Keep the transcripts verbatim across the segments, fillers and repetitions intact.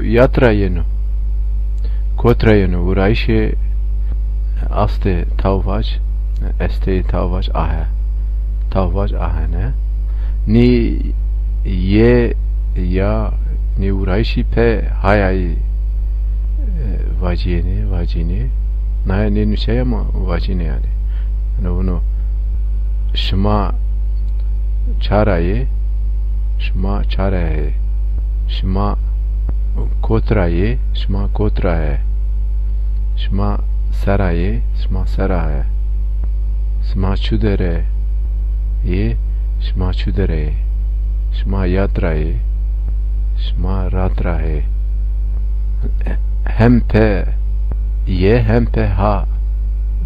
Yatra yeno. Kotra yeno. Vurayışê astê taw vac, estê taw vac ahe. Taw vac ahene. Nî ye ya nî vurayışî pe hayayî, e, vacîyenê, vacînê. Naya nê nuseyê ma vacînê yanî. Eno vuno şima çara yê, şima çara yê, şima kotra yê, şima kotra yê, şima sera yê, şima sera yê, şima çudere yê, şima çudere yê, şima yatra yê, şima ratra yê. Hem pe ye hem pe ha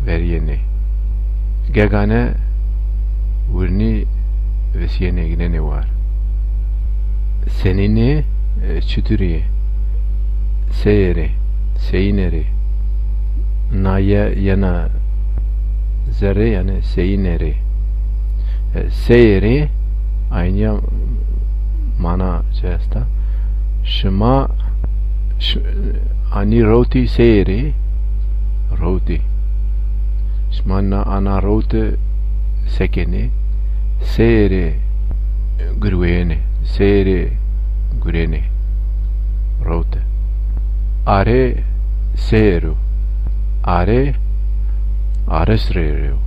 verîyenê. Gegane wirnî visîyenê ginenê war. Senînê, e, çiturî yê? Seyê rê, seyîne rê. Na ye yena zerrê, yanî seyîne rê. E, seyê rê, aynîya mana ci esta. Şima, ş-, anî rewtî seyê rê, rewtî. Şima na, ana rewte se kenê? Seyê rê gurweyenê, seyê rê gurênê. Rewte. Arê seyê ro. Arê, aris rê rê yo.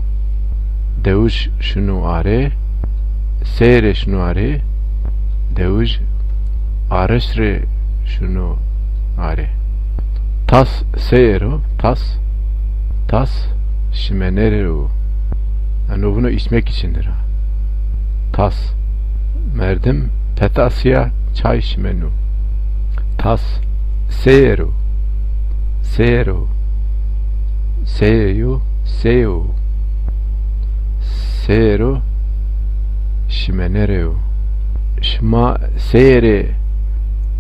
Dewij şino arê, seyê rê şino arê, dewij aris rê şino arê. Tas seyê ro, tas, tas şimenê rê yo. Eno vuno içmek içindir ha. Tas. Merdim petasîya çay şimeno. Tas. Seyê ro. Seyê ro. Seyê yo, seyê wo. Seyê ro şimenê rê yo. Şima seyê rê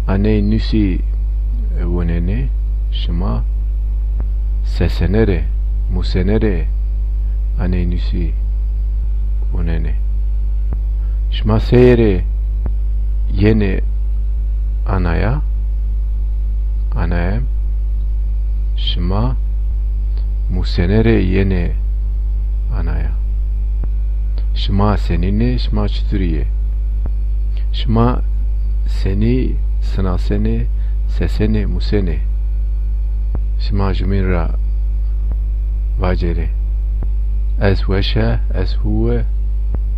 aney nusî wunenê, şima sesenê rê, musenê rê aney nusî wunenê. Şima seyê rê yenê anaya, anaya. Şima musenê rê yenê anaya. Şima senîn ê, şima çiturî yê? Şima senî sinasenê, sesenê, musenê? Şima jumîn ra vacerê. Ez weş e, ez hû e,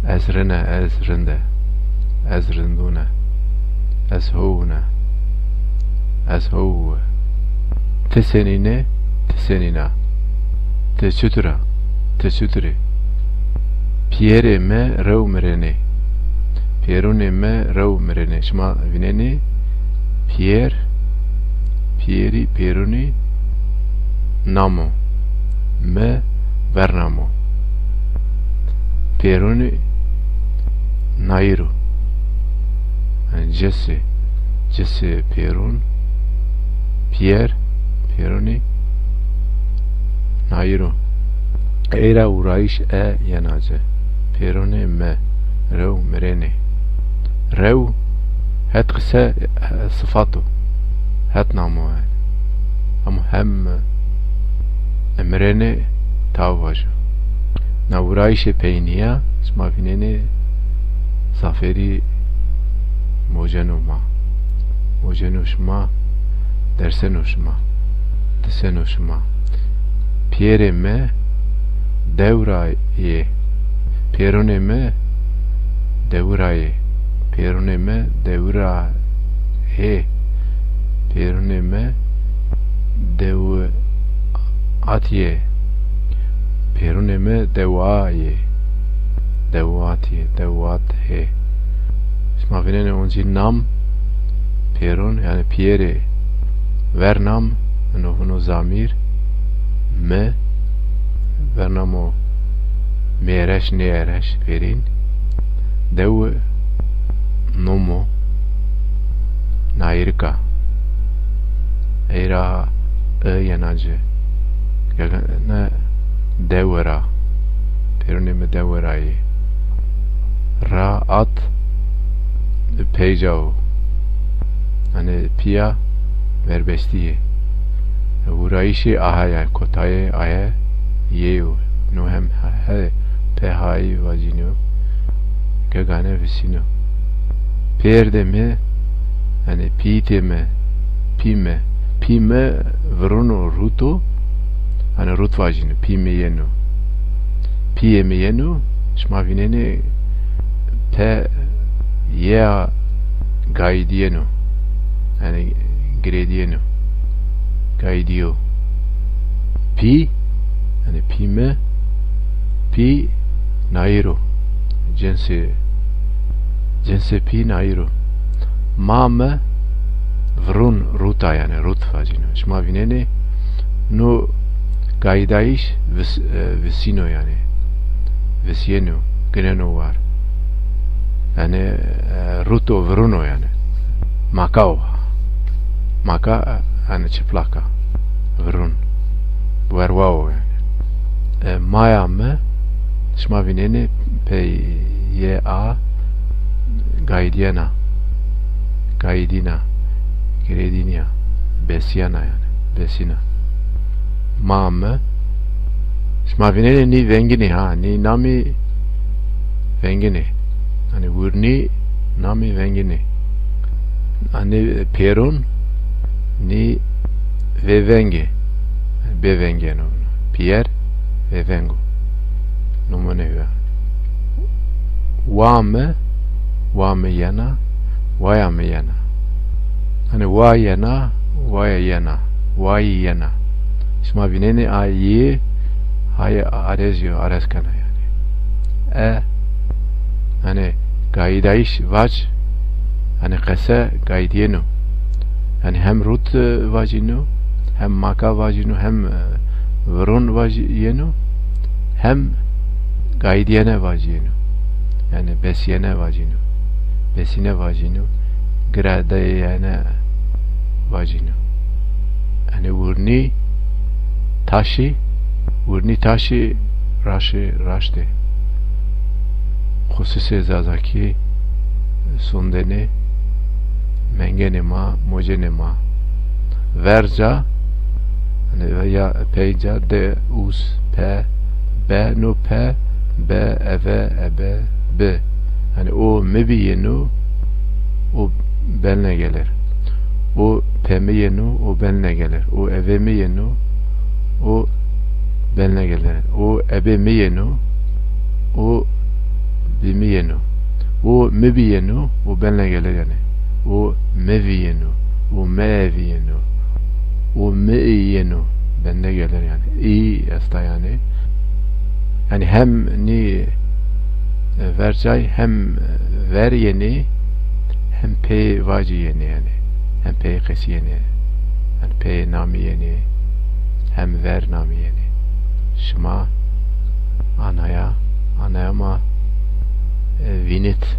ez rin e, ez rind e. Ez rindûn e. Ez howûn e. Ez howû e. Ti senîn ê, ti senîn a? Ti çitur a? Ti çitur ê? Pîyerê mi rew mirenê. Pêrunê mi rew mirenê. Şima vînenê pîyer, pîyerî, pêrunî nam o. Mi vernam o. Pêrunî nayîr o. Yanî cisê, cisê pêrun, pîyer, pêrunî nayîr o. Ey ra vurayîş e yena ci. Pêrunê mi rew mirenê. Rew het qise, e, sifat o. Het nam o yanî. Ama hem, e, mirenê taw vajo. Na vurayîşê peynîya şima vînenê zafêrî moceno ma. Moceno şima, derseno şima, diseno şima. Pîyerê mi dew ra yê. Pêrunê mi dewi ra yê. Pêrunê mi dewi ra hê. Pêrunê mi dewiat yê. Pêrunê mi dewa yê. Dewiat yê, dewiat hê. Şima vînenê oncî nam, pêrun, yanî pîyerê vernam, eno vuno zamîr, mi, vernamo mêreş, nêereş, verîn, dewi nomo, nayîrika. Ey ra i yena ci. Gegane dewe ra. Pêrunê mi dewe ra yê. Ra at peyca o. Yanî pîya Verbestî yê. Vurayîşê aha ya, kotayê aye yê yo. No hem he, pê hayî vajîno. Gegane visîno. Pêrdê mi, yanî pîtê mi, pî mi. Pî mi virûn o, rût o. Yanî rût vajîno, pî mi yeno. Pîyê mi yeno, şima vînenê pe yeya gaydîyeno. Yanî girêdîyeno. Gaydîyo. Pî, yanî pî mi, pî nayîr o. Cinsê, cinsê pî nayîr o. Ma mi virûn, rût a, yanî rût vajîno. Şima vînenê no gaydayîş vis-, e, visîno yanî. Visîyeno, gineno war. Yanî, e, rût o, virûn o yanî. Maka o. Maka, e, yanî çiplak a. Virûn. Werwa o yanî. E, maya mi, şima vînenê pey yê a gaydîyena. Gaydîna. Girêdînîya. Besîyena yanî. Besîna. Ma mi. Şima vînenê nî vengînî ha. Nî namî vengînî. Yanî wurnî namî vengînî. Yanî pêrûn nî vêvengî. Bêvengî yeno. Pîyer vêveng o. Numune huya. Wa mi, wa mi yena, waya mi yena. Hanî wa yena, waya yena, wayî yena. Şima vînenê a yî, hayê arezî yo, arez kena yanî. E, hanî gaydayîş vac, hanî qese gaydîyeno. Yanî hem rût, e, vajîno, hem maka vajîno, hem, e, virûn vajîyeno, hem gaydîyene vajîyeno. Yanî besîyene vajîno. Besîne vajîno. Giradeyene vajîno. Yanî wurnî taşî, wurnî taşî raşî raştê. Xusûsê Zazakî sondenê mengenê ma, mocenê ma. Verca, hanî ya peyca de, us, pe, be, no pe, be, eve, ebe, bi. Hanî o mi bî yeno, o belne gelir. O pe mi yeno, o belne gelir. O eve mi yeno, o belne gelir. O ebe mi yeno, o bi mi yeno. O mi bî yeno, o belne gelir yanî. O me vî yeno, o me evî yeno, o mi î yeno, belne gelir yanî. Î esta yanî. Yanî hem nî, e, vercay hem, e, ver yenî, hem pê vacî yenî yanî. Hem pê qesî yenî. Yanî pê namî yenî, hem ver namî yenî. Şima anaya, anaya ma, e, vînit.